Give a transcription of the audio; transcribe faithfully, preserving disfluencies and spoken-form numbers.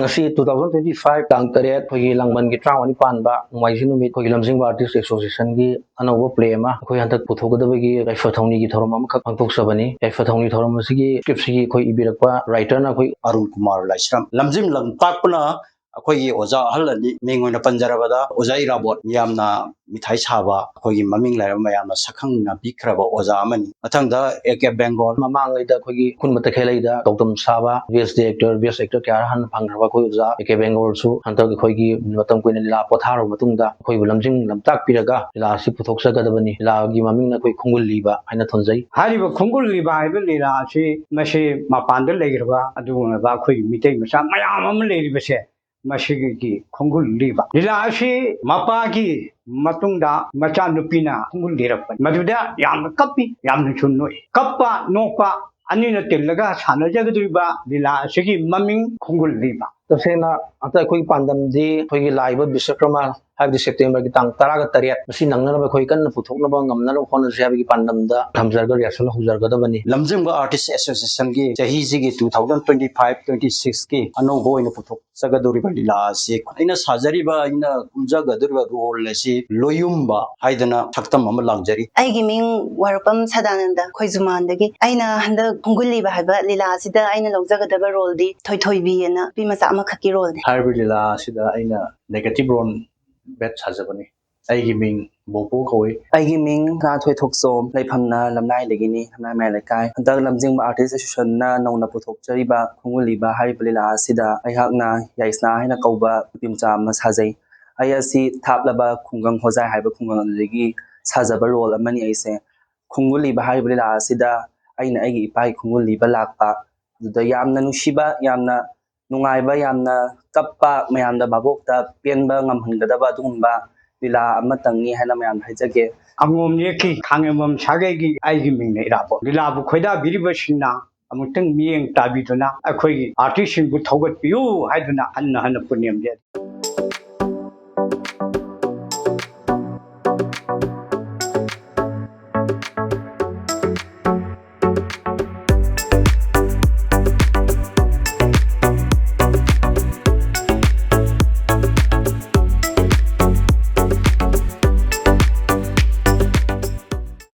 ꯉꯁꯤ two thousand twenty five ꯇꯥꯡ ꯇꯔꯦꯠ, ꯑꯩꯈꯣꯏꯒꯤ ꯂꯥꯡꯕꯟꯒꯤ ꯇꯔꯥꯃꯉꯥꯅꯤ ꯄꯥꯟꯕ ꯅꯣꯡꯃꯥꯏꯖꯤꯡ ꯅꯨꯃꯤꯠ, ꯑꯩꯈꯣꯏꯒꯤ ꯂꯝꯖꯤꯡꯕ Artist Association ꯒꯤ ꯑꯅꯧꯕ play ꯑꯃ ꯑꯩꯈꯣꯏ ꯍꯟꯗꯛ ꯄꯨꯊꯣꯛꯀꯗꯕꯒꯤ ꯌꯥꯏꯐ ꯊꯧꯅꯤꯒꯤ ꯊꯧꯔꯝ ꯑꯃꯈꯛ ꯄꯥꯡꯊꯣꯛꯆꯕꯅꯤ꯫ ꯌꯥꯏꯐ ꯊꯧꯅꯤ ꯊꯧꯔꯝ ꯑꯁꯤꯒꯤ script ꯁꯤꯒꯤ ꯑꯩꯈꯣꯏ ꯏꯕꯤꯔꯛꯄ writer ꯅ ꯑꯩꯈꯣꯏ ꯑꯔꯨꯟ ꯀꯨꯃꯥꯔ ꯂꯥꯏꯁ꯭ꯔꯝ꯫ ꯂꯝꯖꯤꯡ ꯂꯝꯇꯥꯛꯄꯅ ꯑꯩꯈꯣꯏꯒꯤ ꯑꯣꯖꯥ ꯑꯍꯜ ꯑꯅꯤ, ꯃꯤꯡ ꯑꯣꯏꯅ ꯄꯟꯖꯔꯕꯗ ꯑꯣꯖꯥ ꯏꯔꯥꯕꯣꯠ, ꯃꯤꯌꯥꯝꯅ ꯃꯤꯊꯥꯏ ꯁꯥꯕ, ꯑꯩꯈꯣꯏꯒꯤ ꯃꯃꯤꯡ ꯂꯩꯔꯕ ꯃꯌꯥꯝꯅ ꯁꯛꯈꯪꯅꯕꯤꯈ꯭ꯔꯕ ꯑꯣꯖꯥ ꯑꯃꯅꯤ꯫ ꯃꯊꯪꯗ A K Bengal꯫ ꯃꯃꯥꯡꯉꯩꯗ ꯑꯩꯈꯣꯏꯒꯤ ꯈꯨꯟ ꯃꯇꯛꯈꯦꯜꯂꯩꯗ ꯇꯧꯗꯝ ꯁꯥꯕ, best director, best actor ꯀꯌꯥ ꯍꯥꯟꯅ ꯐꯪꯈ꯭ꯔꯕ ꯑꯩꯈꯣꯏ ꯑꯣꯖꯥ A K Bengal ꯁꯨ ꯍꯟꯗꯛ ꯑꯩꯈꯣꯏꯒꯤ ꯃꯇꯝ ꯀꯨꯏꯅ ꯂꯤꯂꯥ ꯄꯣꯊꯥꯔꯕ ꯃꯇꯨꯡꯗ ꯑꯩꯈꯣꯏꯕꯨ ꯂꯝꯖꯤꯡ ꯂꯝꯇꯥꯛꯄꯤꯔꯒ ꯂꯤꯂꯥ ꯑꯁꯤ ꯄꯨꯊꯣꯛꯆꯒꯗꯕꯅꯤ꯫ ꯂꯤꯂꯥꯒꯤ ꯃꯃꯤꯡꯅ ꯑꯩꯈꯣꯏ ꯈꯣꯡꯒꯨꯜ ꯂꯤꯕ ꯍꯥꯏꯅ ꯊꯣꯟꯖꯩ꯫ ꯍꯥꯏꯔꯤꯕ ꯈꯣꯡꯒꯨꯜ ꯂꯤꯕ ꯍꯥꯏꯕ ꯂꯤꯂꯥ ꯑꯁꯤ ꯃꯁꯤ ꯃꯄꯥꯟꯗ ꯂꯩꯈ꯭ꯔꯕ ꯑꯗꯨꯒꯨꯝꯂꯕ ꯑꯩꯈꯣꯏꯒꯤ ꯃꯤꯇꯩ ꯃꯆꯥ ꯃꯌꯥꯝ ꯑꯃ ꯂꯩꯔꯤꯕꯁꯦ, ꯃꯁꯤꯒꯤ ꯈꯣꯡꯒꯨꯜ ꯂꯤꯕ ꯂꯤꯂꯥ ꯑꯁꯤ ꯃꯄꯥꯒꯤ ꯃꯇꯨꯡꯗ ꯃꯆꯥꯅꯨꯄꯤꯅ ꯈꯣꯡꯒꯨꯜ ꯂꯤꯔꯛꯄꯅꯤ꯫ ꯃꯗꯨꯗ ꯌꯥꯝꯅ ꯀꯞꯄꯤ, ꯌꯥꯝꯅꯁꯨ ꯅꯣꯛꯏ꯫ ꯀꯞꯄ ꯅꯣꯛꯄ ꯑꯅꯤꯅ ꯇꯤꯜꯂꯒ ꯁꯥꯟꯅꯖꯒꯗꯧꯔꯤꯕ ꯂꯤꯂꯥ ꯑꯁꯤꯒꯤ ꯃꯃꯤꯡ ꯈꯣꯡꯒꯨꯜ ꯂꯤꯕ꯫ ꯇꯁꯦꯡꯅ ꯍꯟꯗꯛ ꯑꯩꯈꯣꯏꯒꯤ ꯄꯥꯟꯗꯝꯗꯤ ꯑꯩꯈꯣꯏꯒꯤ ꯂꯥꯛꯏꯕ ꯕꯤꯁꯀ꯭ꯔꯃ ꯍꯥꯏꯕꯗꯤ September ꯒꯤ ꯇꯥꯡ ꯇꯔꯥꯒ ꯇꯔꯦꯠ, ꯃꯁꯤ ꯅꯪꯅꯅꯕ ꯑꯩꯈꯣꯏ ꯀꯟꯅ ꯄꯨꯊꯣꯛꯅꯕ ꯉꯝꯅꯅꯕ ꯍꯣꯠꯅꯁꯤ ꯍꯥꯏꯕꯒꯤ ꯄꯥꯟꯗꯝꯗ ꯊꯝꯖꯔꯒ rehearsal ꯍꯧꯖꯔꯒꯗꯕꯅꯤ꯫ ꯂꯝꯖꯤꯡꯕ Artist Association ꯒꯤ ꯆꯍꯤꯁꯤꯒꯤ two thousand twenty five twenty six ꯀꯤ ꯑꯅꯧꯕ ꯑꯣꯏꯅ ꯄꯨꯊꯣꯛꯆꯒꯗꯧꯔꯤꯕ ꯂꯤꯂꯥ ꯑꯁꯤ ꯑꯩꯅ ꯁꯥꯖꯔꯤꯕ, ꯑꯩꯅ ꯀꯨꯝꯖꯒꯗꯧꯔꯤꯕ role ꯑꯁꯤ ꯂꯣꯌꯨꯝꯕ ꯍꯥꯏꯗꯅ ꯁꯛꯇꯝ ꯑꯃ ꯂꯥꯡꯖꯔꯤ꯫ ꯑꯩꯒꯤ ꯃꯤꯡ ꯋꯥꯔꯣꯛꯄꯝ ꯁꯗꯥꯅꯟꯗ, ꯈꯣꯏꯖꯨꯃꯥꯟꯗꯒꯤ꯫ ꯑꯩꯅ ꯍꯟꯗꯛ ꯈꯣꯡꯒꯨꯜ ꯂꯤꯕ ꯍꯥꯏꯕ ꯂꯤꯂꯥ ꯑꯁꯤꯗ ꯑꯩꯅ ꯂꯧꯖꯒꯗꯕ role ꯗꯤ ꯊꯣꯏꯊꯣꯏꯕꯤ ꯑꯅ ꯅꯨꯄꯤ ꯃꯆꯥ ꯑꯃꯈꯛꯀꯤ role ꯅꯤ꯫ ꯍꯥꯏꯔꯤꯕ ꯂꯤꯂꯥ ꯑꯁꯤꯗ ꯑꯩꯅ negative role ꯕꯦꯠ ꯁꯥꯖꯕꯅꯤ꯫ ꯑꯩꯒꯤ ꯃꯤꯡ ꯕꯣꯄꯣ ꯀꯧꯏ꯫ ꯑꯩꯒꯤ ꯃꯤꯡ ꯉꯥꯊꯣꯏ ꯊꯣꯛꯆꯣꯝ, ꯂꯩꯐꯝꯅ ꯂꯝꯂꯥꯏꯗꯒꯤꯅꯤ, ꯂꯝꯂꯥꯏ ꯃꯌꯥꯏ ꯂꯩꯀꯥꯏ꯫ ꯍꯟꯗꯛ ꯂꯝꯖꯤꯡꯕ Artist Association ꯅ ꯅꯧꯅ ꯄꯨꯊꯣꯛꯆꯔꯤꯕ ꯈꯣꯡꯒꯨꯜ ꯂꯤꯕ ꯍꯥꯏꯔꯤꯕ ꯂꯤꯂꯥ ꯑꯁꯤꯗ ꯑꯩꯍꯥꯛꯅ ꯌꯥꯏꯁꯅꯥ ꯍꯥꯏꯅ ꯀꯧꯕ ꯅꯨꯄꯤ ꯃꯆꯥ ꯑꯃ ꯁꯥꯖꯩ꯫ ꯑꯩ ꯑꯁꯤ ꯊꯥꯞꯂꯕ ꯈꯨꯡꯒꯪ ꯍꯣꯖꯥꯏ ꯍꯥꯏꯕ ꯈꯨꯡꯒꯪ ꯑꯗꯨꯗꯒꯤ ꯁꯥꯖꯕ role ꯑꯃꯅꯤ ꯑꯩꯁꯦ꯫ ꯈꯣꯡꯒꯨꯜ ꯂꯤꯕ ꯍꯥꯏꯔꯤꯕ ꯂꯤꯂꯥ ꯑꯁꯤꯗ ꯑꯩꯅ ꯑꯩꯒꯤ ꯏꯄꯥꯒꯤ ꯈꯣꯡꯒꯨꯜ ꯂꯤꯕ ꯂꯥꯛꯄ, ꯑꯗꯨꯗ ꯌꯥꯝꯅ ꯅꯨꯡꯁꯤꯕ, ꯌꯥꯝꯅ ꯅꯨꯡꯉꯥꯏꯕ, ꯌꯥꯝꯅ ꯀꯞꯄ, ꯃꯌꯥꯝꯗ ꯚꯥꯕꯣꯛꯇ ꯄꯦꯟꯕ ꯉꯝꯍꯟꯒꯗꯕ ꯑꯗꯨꯒꯨꯝꯕ ꯂꯤꯂꯥ ꯑꯃꯇꯪꯅꯤ ꯍꯥꯏꯅ ꯃꯌꯥꯝꯗ ꯍꯥꯏꯖꯒꯦ꯫ ꯑꯉꯣꯝ ꯌꯦꯛꯈꯤ ꯈꯥꯡꯉꯦꯝꯕꯝ ꯁꯥꯒꯩꯒꯤ ꯑꯩꯒꯤ ꯃꯤꯡꯅ ꯏꯔꯥꯕꯣꯠ꯫ ꯂꯤꯂꯥꯕꯨ ꯈꯣꯏꯗꯥꯕꯤꯔꯤꯕꯁꯤꯡꯅ ꯑꯃꯨꯛꯇꯪ ꯃꯤꯠꯌꯦꯡ ꯇꯥꯕꯤꯗꯨꯅ ꯑꯩꯈꯣꯏꯒꯤ artist ꯁꯤꯡꯕꯨ ꯊꯧꯒꯠꯄꯤꯌꯨ ꯍꯥꯏꯗꯨꯅ ꯍꯟꯅ ꯍꯟꯅ ꯄꯨꯅꯦꯝꯖꯔꯤ꯫